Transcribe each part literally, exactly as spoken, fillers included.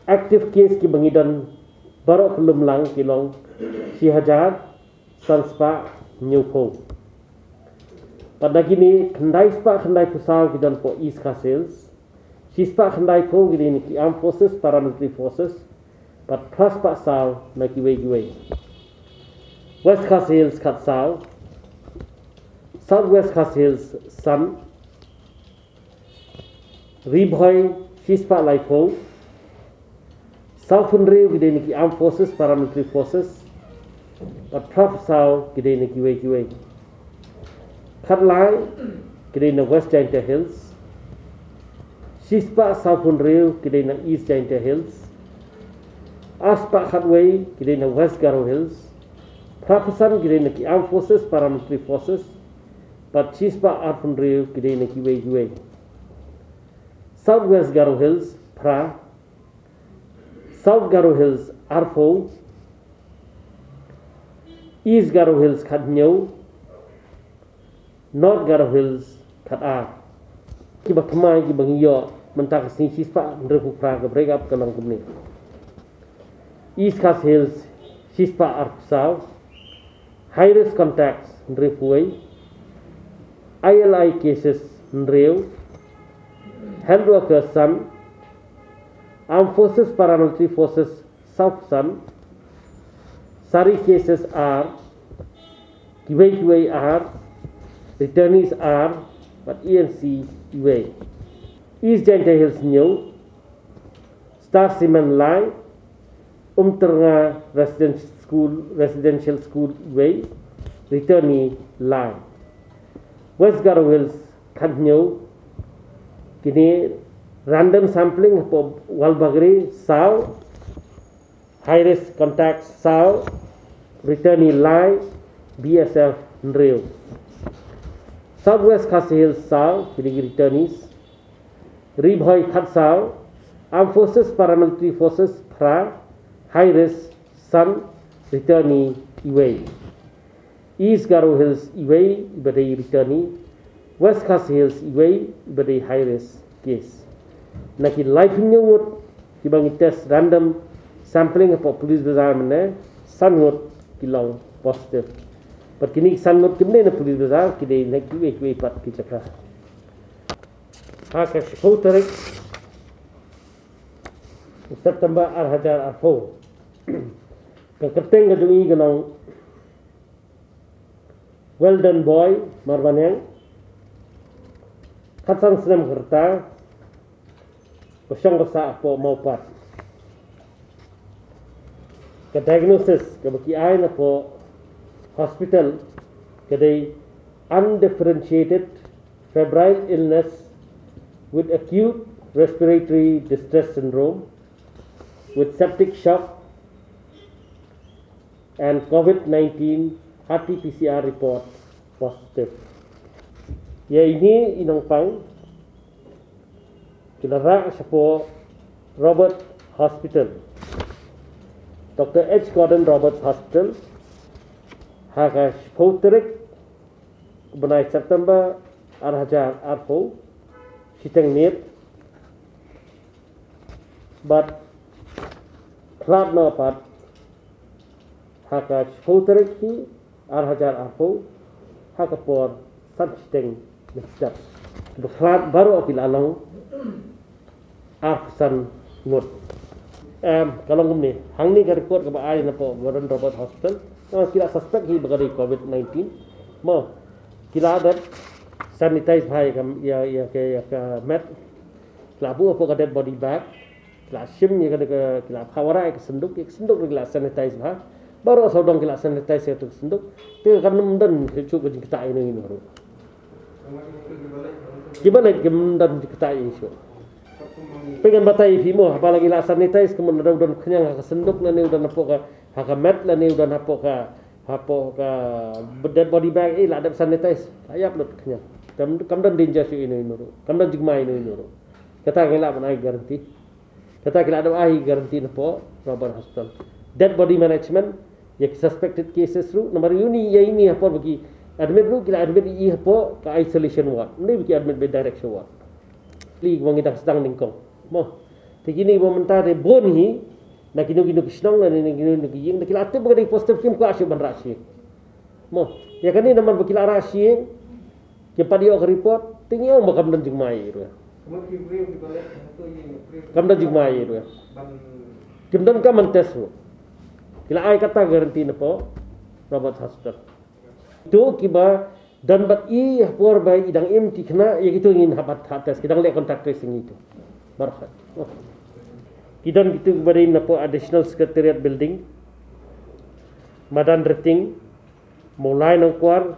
Active case kiba ngi don baroh pynlong lang ki long shi hajar san spah hynñiewphew. Bad na kine khyndai spah khyndaiphew saw ki don hapoh East Khasi Hills. Shi spah khyndaiphew ki dei na ki Armed Forces, Paramilitary Forces. Bad phra spah saw na kiwei kiwei. West Khasi Hills khatsaw. South West Khasi Hills san. Ri Bhoi shi spah laiphew. Sawphew hynriew ki dei na ki Armed Forces, Paramilitary Forces. Bad phra phew saw ki dei na kiwei kiwei. Khatlai ki dei na West Jaintia Hills. Shi spah sawphew hynriew ki dei na East Jaintia Hills. Ar spah khatwei ki dei na West Garo Hills. Phra phew san ki dei na ki Armed Forces, Paramilitary Forces. Bad shi spah arphew hynriew ki dei na kiwei kiwei. South West Garo Hills phra. South Garo Hills arphew. East Garo Hills khathynñiew. North Garo Hills khatar. Kiba thymmai kiba ngi ïoh mynta ka sngi, shi spah hynriewphew phra, ka break up ka long kumne. East Khasi Hills shi spah arphew saw. High risk contacts hynriewphew wei. I L I cases hynriew. Health workers san. Armed Forces, Paramilitary Forces sawphew san. Sari cases ar. Kiwei kiwei ar. Returnees ar. Bad E N C iwei. East Jaintia Hills hynñiew. Star Cement lai. Umtyrnga Residential School, Residential School iwei. Returnee lai. West Garo Hills khathynñiew. Kine random sampling hapoh Walbagri saw. High risk contacts saw. Returnee lai. B S F hynriew. South West Khasi Hills saw, kine ki returnees. Ri Bhoi khatsaw. Armed Forces, Paramilitary Forces phra. High risk san. Returnee iwei. East Garo Hills iwei iba dei returnee. West Khasi Hills iwei iba dei high risk case. Na ki laiphew hynñiew ngut kiba ngi test random sampling hapoh Police Bazar mynne, san ngut ki long positive. Bad kine ki san ngut kim dei na Police Bazar, ki dei na kiwei kiwei pat ki jaka. Ha ka shiphew tarik September ar hajar arphew, ka kyrteng ka jong i ka long Weldon Boy Marbaniang, khatsan snem ka rta, ka shong ka sah hapoh Mawpat. Ka diagnosis kaba ki ai na hapoh hospital ka dei undifferentiated febrile illness with acute respiratory distress syndrome with septic shock and COVID nineteen R T P C R report positive. Ïa ine i nongpang ki la rah shapoh Robert Hospital, Doctor H Gordon Roberts Hospital, ha ka shiphew tarik bnai September ar hajar arphew, shiteng miet. Bad khlad noh pat ha ka shiphew tarik hi ar hajar arphew, ha ka por san shiteng mynstep. Ba khlad baroh ki la long arphew san ngut. Em, ka long kumne, hangne ka report kaba ai na hapoh Gordon Roberts Hospital, eh, ki la suspect hi ba ka dei COVID nineteen. Mo, ki la dep sanitize bha ïa ka, ïa, ïa ka, ïa ka met. Ki la buh hapoh ka dead body bag. Ki la shim ïa ka, ka, ki la phah wara ïa ka synduk, ïa ka synduk ruh ki la sanitize bha. Baroh sawdong ki la sanitize ïa ka synduk. Te kam don shuh ka jingktah ïano ïano ruh. Kiba leit kim don jingktah ïa shuh. Pynban batai ïa phi mo, haba la ki la sanitize, kumno, u don khñiang ha ka synduk lane u don hapoh ka, ha ka met lane u don hapoh ka, hapoh ka dead body bag, eh, la dep sanitize. La ïap lut khñiang. Kam, kam don danger shuh ïano ïano ruh. Kam don jingma ïano ïano ruh. Kata ngi lah ban ai guarantee. Kata ki la dep ai guarantee na hapoh Robert Hospital. Dead body management, ïa ki suspected cases ruh, namar ïa uni, ïa ine ha por ba ki admit ruh, ki la admit ïa i hapoh ka isolation ward. Ym dei ba ki admit beit direct sha ward. Lei ba ngi dang sdang nyngkong. Mo. Te kine ba mynta te bun hi na kino kino ki shnong, na kino kino ki ïing, na ki la tip ba ka dei positive kim kwah shuh ban rah sha ïing. Mo, ïa kane namar ba ki la rah sha ïing, kim pat ïoh ka report, te ngi ong ba kam don jingma ïa ruh. Kam don jingma ïa ruh. Kim don ka man test ruh. Ki la ai kata guarantee na pdeng Roberts Hospital. Kito kiba don bad i ha por ba i dang im ki khynnah, ïa kito ngin hap ban test, ki dang leh contact tracing ïa kito. Baroh. Ki don kito kiba dei na pdeng Additional Secretariat Building, Madan Riting, Mawlai Nongkwar,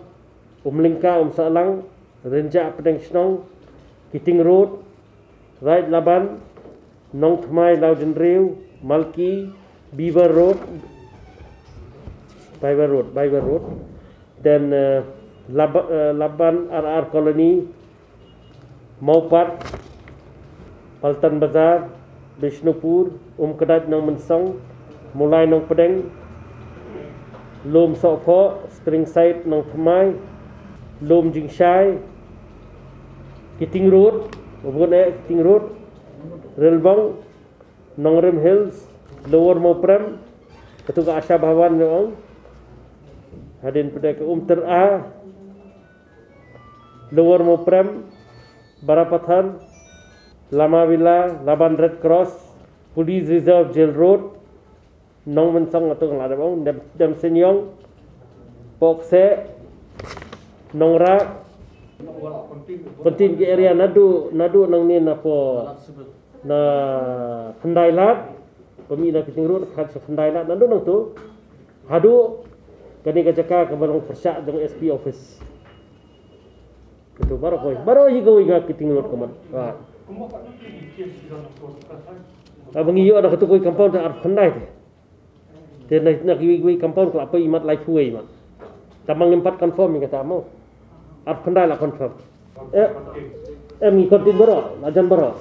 Umlyngka, Umsahlang, Rynjah Pdeng Shnong, Kiting Road, Raid Laban, Nongthymmai Lawjynriew, Malki, Biber Road, Biber Road, Biber Road, then uh, Lab- uh, Laban R R Colony, Mawpat, Paltan Bazar, Bishnupur, Umkdait Nongmynsong, Mawlai Nongpdeng, Lum Sohphoh, Springside Nongthymmai, Lum Jingshai, Kiting Road, Ubun eh Kiting Road, Rilbong, Nongrim Hills, Lower Mawprem, katu ka Asha Bhawan ong. Hadien pat ka Umtyra, Lower Mawprem, Barapathar, Lamavilla, Laban Red Cross, Police Reserve Jail Road, Nongmynsong atu ngan la dep ong, Dem, Demsenyong, Pokse, Nongrah, Pentin ki area naduh, naduh nangne na pdeng na Khyndai Lad, pynmih na Kiting Road, kat sha Khyndai Lad, naduh nangtu haduh kane ka jaka kaba long pyrshah jong S P office. Katu baroh kawei, baroh hi kawei ka Kiting Road ka mat. Ha. Haba ngi ïoh na katu kawei compound te arphew khyndai te. Te na, na kiwei kiwei compound ka la poi imat laiphew wei imat. Tang ba ngim pat confirm ïa kata mo. Arphew khyndai la confirm. Eh, em ngi continue baroh, la jan baroh.